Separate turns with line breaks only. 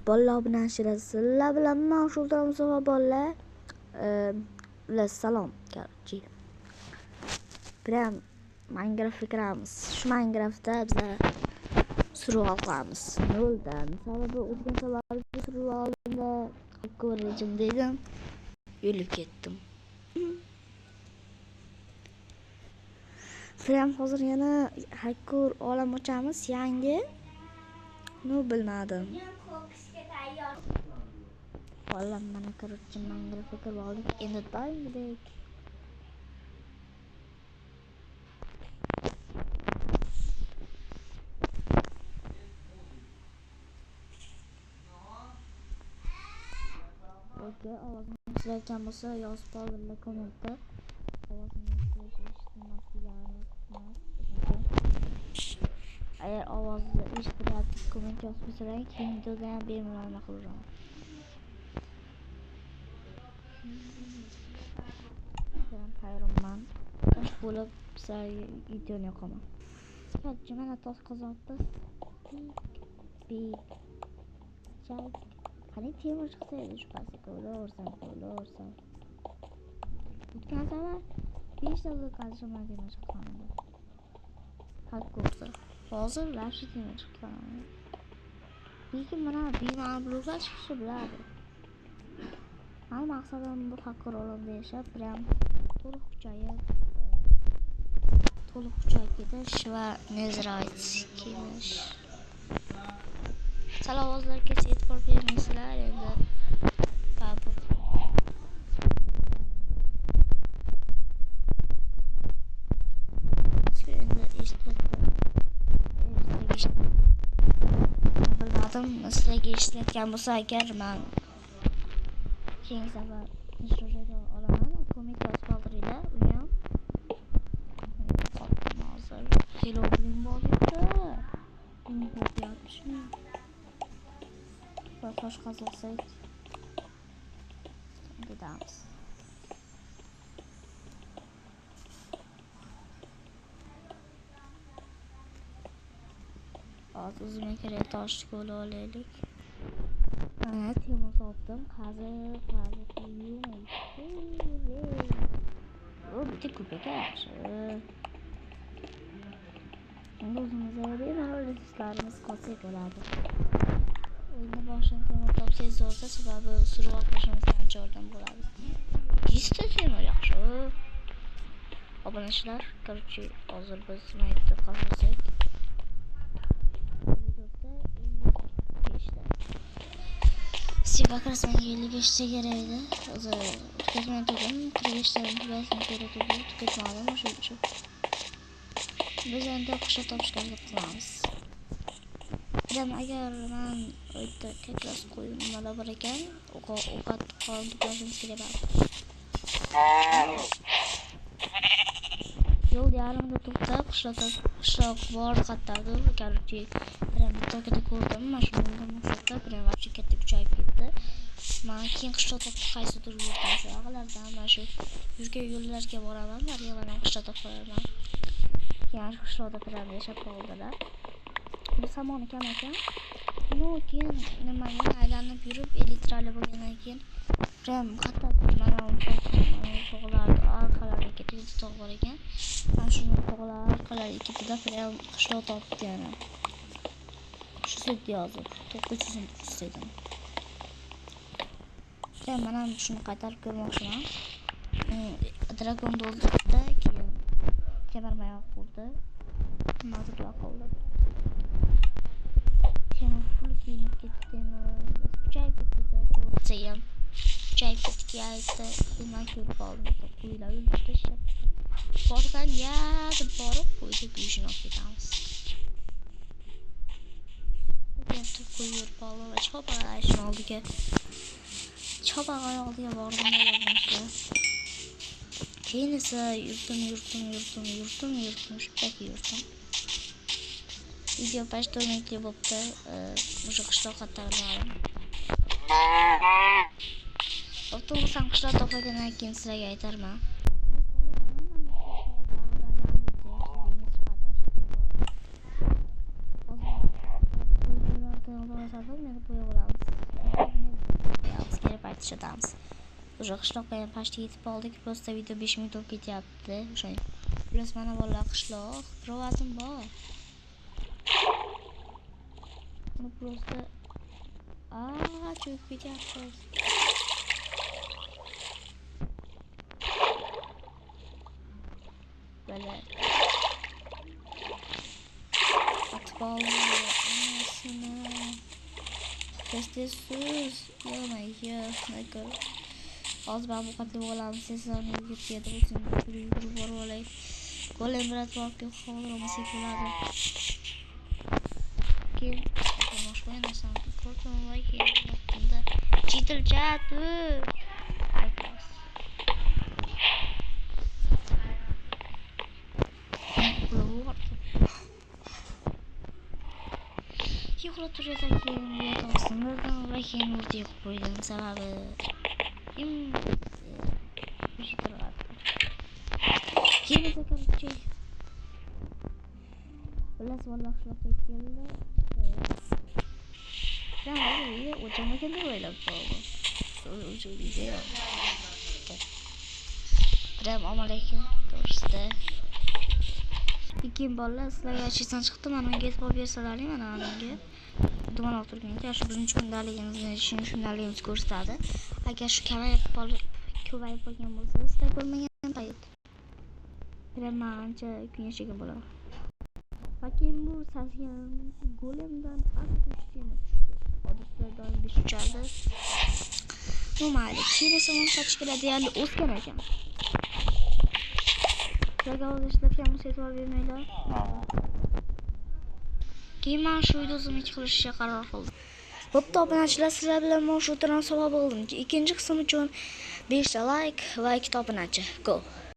Bolalar obunachilar, sizlar bilan men Shulton Mustafa bolalar. Ular salom, короче. Prям Minecraftga kiramiz. Shu Minecraftda bizlar survival qilamiz. Noldan. Sababi o'tgan safar survivalda hardcore rejimda edim. O'lib ketdim. Prям hozir yana hardcore olam ochamiz, yangi. Ну, bilmadim. Vallahi mana короче Minecraftga kirib oldik. Endi doimgidek. Okey, ovozim eshitilayotgan bo'lsa yozib qoldiringlar kommentda. Ovozim eshitilmasligini. Agar ovozni eshitilyapti, komment yozib qo'ysalar, keyin videoda ham bemalol nima qilaman. Ben tayyorman. Tosh bo'lib sizlarga videoni yoqaman. Короче, mana tosh qozyapmiz. Big Jack. Qani temir chiqsa edi shu pastga ko'laversam, ko'laversam. O'tgan safar 5 ta blok qazishim bilan temir chiqqan edi. Hardcore. Hozir вообще temir chiqqan. Lekin mana bema'ni bloklar chiqishi biladi. Mani maqsadim bu hardcore olamda yashab, prям to'liq kuchayib ketish va netherite kiyinish. Sal ovozlarga e'tibor bermaysizlar endi. Baribir. Endi eshitib. Bilmadim, sizlarga eshitilayotgan bo'lsa agar men keyingi safar tinchroq olaman, komment yozib qoldiringlar, uni ham. Hozir hello bling bo'lyapti. Bo'lyapti. Va tosh qazilsak ketamiz. Hozir o'zimga kerak toshni ko'la olaylik. Mana temir topdim. Qazib, qazib yurmaydi. O bitta ko'payka yaxshi. Endi o'zimizga bemalol resurslarimiz qolsak bo'ladi. O'yinni boshini temir topsangiz zo'rda, sababi survival qilishimizga ancha yordam bo'ladi. 100 ta temir yaxshi. Obunachilar, короче, hozir biz maytni qazsak 54 ta 55 ta. Sizga как раз menga 55 ta kerak edi. Hozir tugatmay turdim, 45 ta tugatmay kerak edi, tugatmadim o'sha uchun. Biz endi qishloq topishga harakat qilamiz. Biram agar men o'yda как раз qo'yim nimalar bor ekan, ovqat qolib to'plashimiz kerak baribir. Yo'l yarimida to'xtab, qishloq bor qayerdadir, короче, biram bitta akkada ko'rdim, mana shu yo'lda maqsadda biram вообще katta kuchayib ketdi. Men keyin qishloq topib qaysidir yurdim, shu yoqlardan mana shu yurgan yo'llarga boraman, naryoqlardan qishloq topib qo'yaman. Keyin qishloqda biram yashab qoldilar. Bu samoni kam ekan. Ну, keyin nimaga aylanib yurib elektrali bo'lgandan keyin prям hatto mana tog'lar orqalariga ketib tog' bor ekan. Mana shuni tog'lar orqalariga ketib prям qishloq topdi yana. Shu setda yozib 909 dedim. Prям mana shuni qaytarib ko'rmoqchiman. Dragonni o'ldirdi, keyin kemirmayoq bo'ldi. Nimadir qoldi. Temir full kiyinib ketdi, temir kuchayib ketdi, to'g'ri ham kuchayib ketdi, aytdi, men ko'rib qoldim, qo'ylar o'ldirib tashlabdi. Borsam ya deb borib qo'yni go'shtini olib ketamiz. Endi qo'y yurib qoldi va chopag'ay oldiga chopag'ay oldiga bordim. Keyin esa yurdim, shunchaki yurdim. Video почти 4 minutlik bo'libdi. O'sha qishloq qatorlarim. Avtobus ham qishloq topilgandan keyin sizlarga aytarman. Hozir meni qo'ya olamiz. Давайте ishlatamiz. Уже qishloqqa ham почти yetib oldik. Просто video 5 minut bo'lib ketyapti. O'sha. Плюс mana bolalar qishloq, кровать im bor. Ну просто cho'kib ketyapti. Böyle atıp aldı anasını. Tez sus. Yo-my. Hozir ben bu qatli bo'lamiz. Sezon yugurib ketdi. Yugurib borib olay. Golem bilan borib hozir olmasak bo'ladi. Keyin boshqa narsani ko'rdim va keyin vaqtimda cheater chat. Aytmas. Uxlab turgan keyin yotoqni va keyin o'rtaga qo'yib qo'ydim. Sababi kim keyin esa короче bilasiz bolalar qishloqqa keldi. Ben hozir o'chamakan deb o'ylab qoldim. O'chib. Prям omad ekan to'g'risida. Keyin bolalar sizlarga chetdan chiqdi, mana unga e'tibor bersalaring, mana unga dumaloq turgan ekan. Shu birinchi kundaligimizni, uchinchi kundaligimizni ko'rsatadi. Agar shu kamayib ko'payib qolgan bo'lsa, sizlar ko'rmagan payt. Prям man ancha kun yashagan bo'laman. Va keyin bu sasigan golemdan 63 temir tushdi. Odatda doim 5 uchardi. Bu mayli. Keyin esa 10 pachkalar deyarli o'sgan ekan. Sizlarga hozir ishlatgan bo'lsa e'tibor bermanglar. Keyin men shu uyda o'zim qilishga qaror qildim. Bo'pti, obunachilar, sizlar bilan men shu o'tiran savol bo'ldim. Ikkinchi qism uchun 5 ta like va 2 ta obunachi. Go.